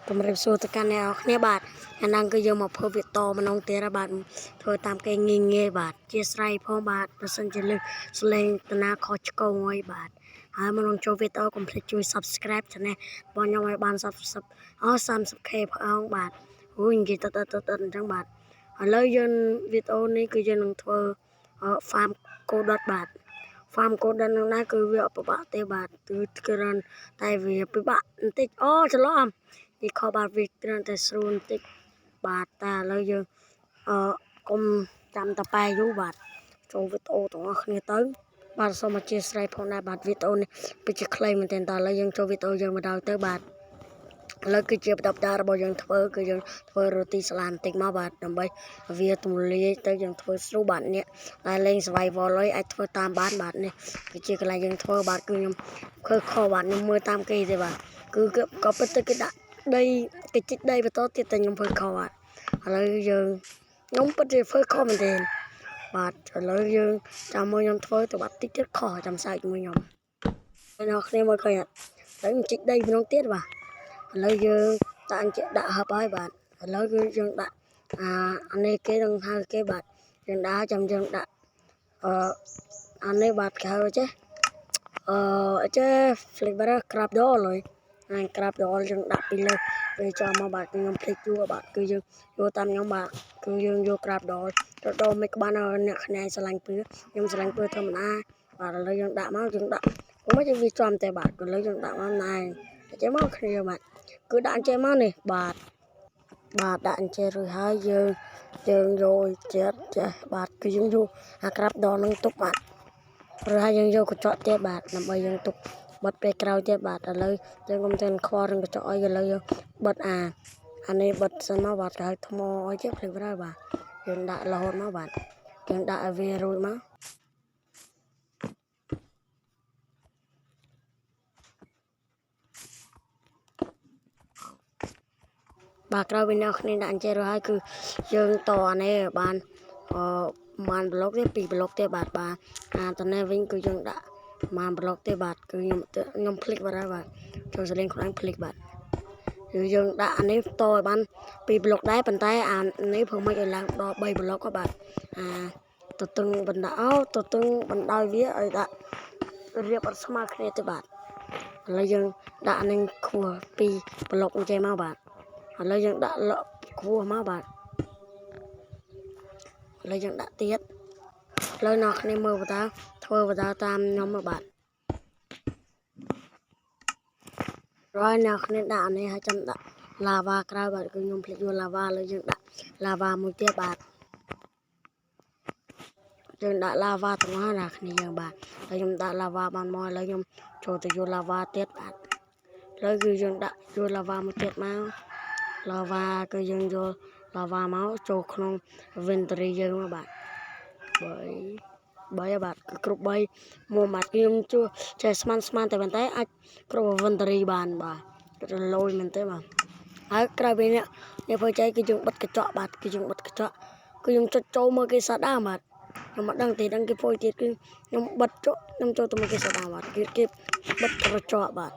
ជំរាបសួរទៅកាន់អ្នកនរគ្នាបាទអាហ្នឹងគឺយើងមកធ្វើវាតម្ដងទៀតហើយបាទធ្វើតាមគេងាយងាយបាទជាស្រ័យផងបាទបើសិនជាលើសលេងតាណាខុសឆ្គងហើយបាទហើយមុននឹងចូលវីដេអូកុំភ្លេចជួយ Subscribe Channel របស់ខ្ញុំឲ្យបាន30អស់ 30K ផងបាទអូយនិយាយទៅទៅទៅអញ្ចឹងបាទឥឡូវយើងវីដេអូនេះគឺយើងនឹងធ្វើ farm គោដុតបាទ farm គោដុតនឹងដែរគឺវាអត់ពិបាកទេបាទគឺគ្រាន់តែវាពិបាកបន្តិចអូច្រឡំ នេះខុសបាទវាគ្រាន់តែស្រួលបន្តិចបាទតែឥឡូវយើងអឺកុំចាំតប៉ែយូរបាទចូលវីដេអូទាំងអស់គ្នាទៅបាទសូមអធិស្ឋានផងដែរបាទវីដេអូនេះពិតជាខ្លីមែនទែនតើឥឡូវយើងចូលវីដេអូយើងមកដល់ទៅបាទឥឡូវគឺជាបដបដារបស់យើងធ្វើគឺយើងធ្វើរ៉ូទីស្លាបន្តិចមកបាទដើម្បីវាទម្លាយទៅយើងធ្វើស្រួលបាទនេះតែលេង survival ហើយអាចធ្វើតាមបានបាទនេះគឺជាកន្លែងយើងធ្វើបាទគឺខ្ញុំធ្វើខុសបាទខ្ញុំមើលតាមគេទេបាទគឺក៏ពិតទៅគេដាក់ដីគេជីកដីបន្តទៀតតែខ្ញុំធ្វើខុសបាទឥឡូវយើងខ្ញុំពិតជាធ្វើខុសមែនទែនបាទឥឡូវយើងចាំមើលខ្ញុំធ្វើទៅបាទតិចទៀតខុសចាំសើចជាមួយខ្ញុំអ្នកនរគ្នាមើលឃើញអត់ឥឡូវខ្ញុំជីកដីម្ដងទៀតបាទឥឡូវយើងដាក់អញ្ចឹងដាក់ហឹបហើយបាទឥឡូវគឺយើងដាក់អាអានេះគេនឹងហៅគេបាទយើងដាក់ចាំយើងដាក់អឺអានេះបាទគេហៅចេះអឺចេះ flavor ក្រាបដលហើយអាក្រាបដលយើងដាក់ពីលើពេលចំមកបាទគឺខ្ញុំភ្លេចយួរបាទគឺយើងយកតាមខ្ញុំបាទគឺយើងយកក្រាបដលទៅដមិនក្បានអ្នកគ្នាស្រឡាញ់ពឿខ្ញុំស្រឡាញ់ពឿធម្មតាបាទឥឡូវយើងដាក់មកយើងដាក់មកយើងវាចំតែបាទឥឡូវយើងដាក់មកណែចេះមកគ្នាបាទគឺដាក់អញ្ចេះមកនេះបាទបាទដាក់អញ្ចេះរួចហើយយើងយើងយកចិត្តចេះបាទគឺយើងយកអាក្រាបដលនឹងទុកបាទឬហើយយើងយកកញ្ចក់ទៀតបាទដើម្បីយើងទុកបិទពេលក្រោយទៀតបាទឥឡូវយើងកុំតែខ្វល់រឿងកញ្ចក់អីឥឡូវយើងបិទអាអានេះបិទសិនមកបាទគេហៅថ្មអីចេះភ្លេចប្រើបាទយើងដាក់រហូតមកបាទយើងដាក់ឲ្យវារួចមកបាទក្រោយពីអ្នកគ្នាដាក់អញ្ចេះរួចហើយគឺយើងតអានេះបានអឺបានប្លុកទេពីរប្លុកទេបាទបាទអាតនេះវិញគឺយើងដាក់បានប្លុកទេបាទគឺខ្ញុំខ្ញុំភ្លេចបាត់ហើយបាទចូលសលេងខ្លួនឯងភ្លេចបាទគឺយើងដាក់អានេះតឲ្យបានពីរប្លុកដែរប៉ុន្តែអានេះព្រមមិនឲ្យឡើងដល់3ប្លុកក៏បាទអាទទឹងបណ្ដោយអូទទឹងបណ្ដោយវាឲ្យដាក់រៀបអត់ស្មើគ្នាទេបាទឥឡូវយើងដាក់នឹងខ្ពស់ពីរប្លុកអញ្ចឹងមកបាទឥឡូវយើងដាក់លក់ខ្ពស់មកបាទឥឡូវយើងដាក់ទៀតឥឡូវអ្នកគ្នាមើលបតាធ្វើបតាតាមខ្ញុំមកបាទរាល់អ្នកគ្នាដាក់នេះហើយចាំដាក់ឡាវ៉ាក្រោយបាទគឺខ្ញុំភ្លេចយកឡាវ៉ាឥឡូវយើងដាក់ឡាវ៉ាមួយទៀតបាទយើងដាក់ឡាវ៉ាទាំងអស់ណាគ្នាយើងបាទហើយខ្ញុំដាក់ឡាវ៉ាបានមកឥឡូវខ្ញុំចូលទៅយកឡាវ៉ាទៀតបាទឥឡូវគឺយើងដាក់យកឡាវ៉ាមួយទៀតមកឡាវ៉ាគឺយើងយកឡាវ៉ាមកចូលក្នុង inventory យើងមកបាទ3 3បាទគឺគ្រប់3មួយបាទខ្ញុំជួចេះស្មានស្មានតែប៉ុន្តែអាចគ្រប់ inventory បានបាទគឺលយមែនទេបាទហើយក្រោយពីនេះនេះធ្វើចៃគឺយើងបិទកញ្ចក់បាទគឺយើងបិទកញ្ចក់គឺខ្ញុំចុចចូលមើលគេសាដើមបាទខ្ញុំមិនដឹងទេដឹងគេភួយទៀតគឺខ្ញុំបិទចុកខ្ញុំចូលទៅមើលគេសាដើមបាទគឺគេបិទក្រចកបាទ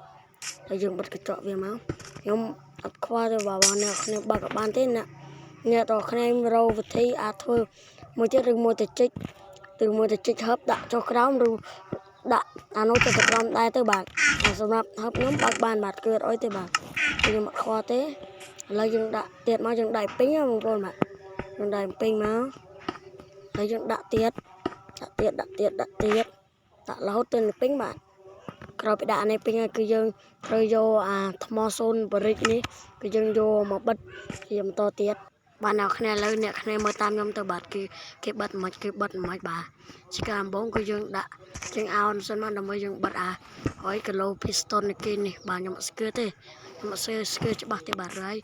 ហើយយើងបិទកញ្ចក់វាមកខ្ញុំអត់ខ្វល់ទេបាទបងអ្នកគ្នាបើកក៏បានទេអ្នកអ្នកតគ្នារោវិធីអាចធ្វើមួយទៀតឬមួយទៅជីកឬមួយទៅជីកហឹបដាក់ចុះក្រោមឬដាក់អានោះចុះទៅក្រោមដែរទៅបាទសម្រាប់ហឹបខ្ញុំបើកបានបាទគឺអត់អុយទេបាទខ្ញុំអត់ខ្វល់ទេឥឡូវយើងដាក់ទៀតមកយើងដាក់ពេញបងប្អូនបាទយើងដាក់ពេញមកហើយយើងដាក់ទៀតដាក់ទៀតដាក់ទៀតដាក់ទៀតដាក់រហូតទៅពេញបាទក្រោយពីដាក់នេះពេញហើយគឺយើងត្រូវយកអាថ្មសូនបរិចនេះគឺយើងយកមកបិទជាបន្តទៀតបាទអ្នកគ្នាឥឡូវអ្នកគ្នាមើលតាមខ្ញុំទៅបាទគឺគេបិទមិនគេបិទមិនបាទជាការដំបូងគឺយើងដាក់ជាងអោនសិនមកដើម្បីយើងបិទអាហើយគីឡូ piston នេះគេនេះបាទខ្ញុំអត់ស្គាល់ទេខ្ញុំអត់ស្គាល់ច្បាស់ទេបាទហើយ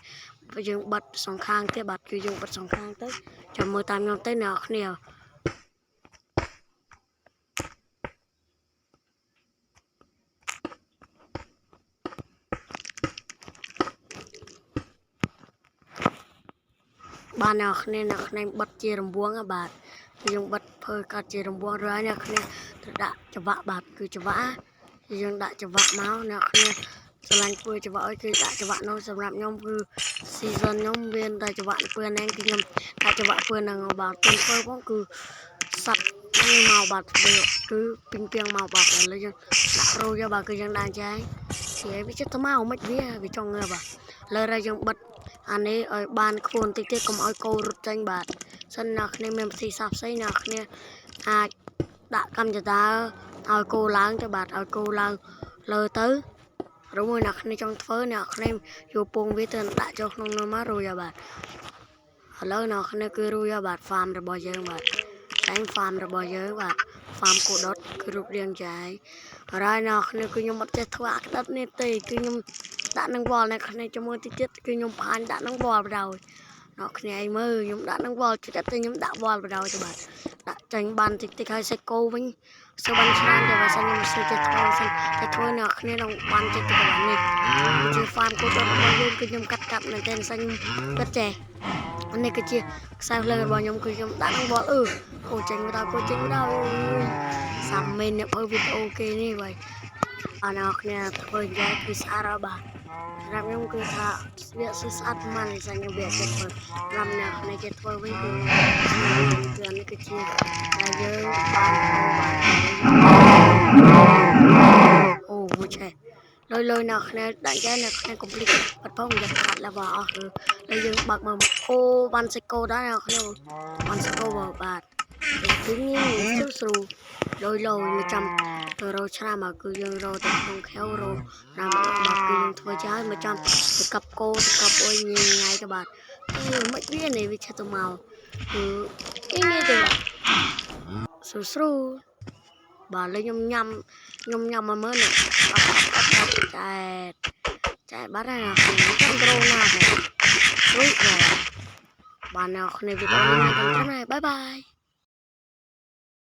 យើងបិទសងខាងទេបាទគឺយើងបិទសងខាងទៅចាំមើលតាមខ្ញុំទៅអ្នកគ្នាបាទអ្នកគ្នាអ្នកគ្នាបិទជារង្វង់បាទយើងបិទធ្វើកាត់ជារង្វង់រួចហើយអ្នកគ្នាត្រូវដាក់ច្រវាក់បាទគឺច្រវាក់យើងដាក់ច្រវាក់មកអ្នកគ្នា ស្រឡាញ់ធ្វើច្បាក់អីគឺដាក់ច្បាក់នោះសម្រាប់ខ្ញុំគឺ season ខ្ញុំមានតែច្បាក់ពឿនហ្នឹងគឺខ្ញុំដាក់ច្បាក់ពឿនហ្នឹងបាទទុនធ្វើផងគឺសัตว์នេះមកបាទធ្វើគឺពីងពីងមកបាទឥឡូវយើងដាក់រូយកបាទគឺយើងដាក់ចែងជាវាចិត្តទៅមកមិនវាវាចង់ងើបាទលើរយើងបិទអានេះឲ្យបានខ្ពស់បន្តិចទៀតកុំឲ្យកោរត់ចេញបាទសិនអ្នកគ្នាមានវិធីសាស្ត្រផ្សេងអ្នកគ្នាអាចដាក់កម្មចតាឲ្យគោឡើងទៅបាទឲ្យគោឡើងលើទៅឬមួយអ្នកគ្នាចង់ធ្វើអ្នកគ្នាយកពងវាទៅដាក់ចូលក្នុងនោះមករួចហើយបាទឥឡូវអ្នកគ្នាគឺរួចហើយបាទ farm របស់យើងបាទតែង farm របស់យើងបាទ farm គោដុតគឺរូបរាងចែងហើយអ្នកគ្នាគឺខ្ញុំអត់ចេះធ្វើអាក្តិតនេះទេគឺខ្ញុំដាក់នឹងវល់អ្នកគ្នាជាមួយតិចទៀតគឺខ្ញុំផាញ់ដាក់នឹងវល់បណ្ដោយអ្នកគ្នាឯងមើលខ្ញុំដាក់នឹងវល់ចិត្តតែខ្ញុំដាក់វល់បណ្ដោយទៅបាទដាក់ចាញ់បានតិចតិចហើយសាច់គោវិញសើបានច្រើនតែបើសិនខ្ញុំមិនសូវចេះធ្វើសិនតែធ្វើអ្នកគ្នានឹងបានចិត្តទៅបាននេះជា farm គោដុតរបស់យើងគឺខ្ញុំកាត់កាត់មែនទែនសិនខ្ញុំគិតចេះនេះគឺជាខ្សែភ្លើងរបស់ខ្ញុំគឺខ្ញុំដាក់នឹងវល់អឺគោចេញមកដល់គោចេញមកដល់អើយសាំមែនអ្នកធ្វើវីដេអូគេនេះបើអរអ្នកគ្នាធ្វើយ៉ាងគឺស្អាតហើយបាទសម្រាប់ខ្ញុំគឺថាវាស្អាតម៉ាន់សាញ់ខ្ញុំវាចិត្តធ្វើសម្រាប់អ្នកគ្នាចេះធ្វើវិញគឺគឺអានេះគឺជាដែលយើងបានធ្វើបាទអូមួយឆេះលុយលុយអ្នកគ្នាដាក់ចែអ្នកគ្នាកុំភ្លេចបាត់ផងយកខាត់ level អស់គឺហើយយើងបើកមកអូបានសិកោដែរអ្នកគ្នាបានសិកោបាទគឺងាយស្រួលស្រួលលុយលុយមកចាំទៅរកឆ្នាំមកគឺយើងរកទៅក្នុងខែវរកតាមបាទគឺយើងធ្វើចាយមកចាំទៅកាប់គោទៅកាប់អុយញ៉ៃញ៉ៃទៅបាទអឺមិនវានេះវាឆេះទៅមកគឺងាយទៅបាទស្រួលស្រួលបាទលេងខ្ញុំញ៉ាំខ្ញុំញ៉ាំមកមើលនេះចែចែបាត់ហើយណាខ្ញុំត្រូណាស់រួចបាទបាទអ្នកគ្នាវីដេអូនេះត្រឹមនេះbye bye.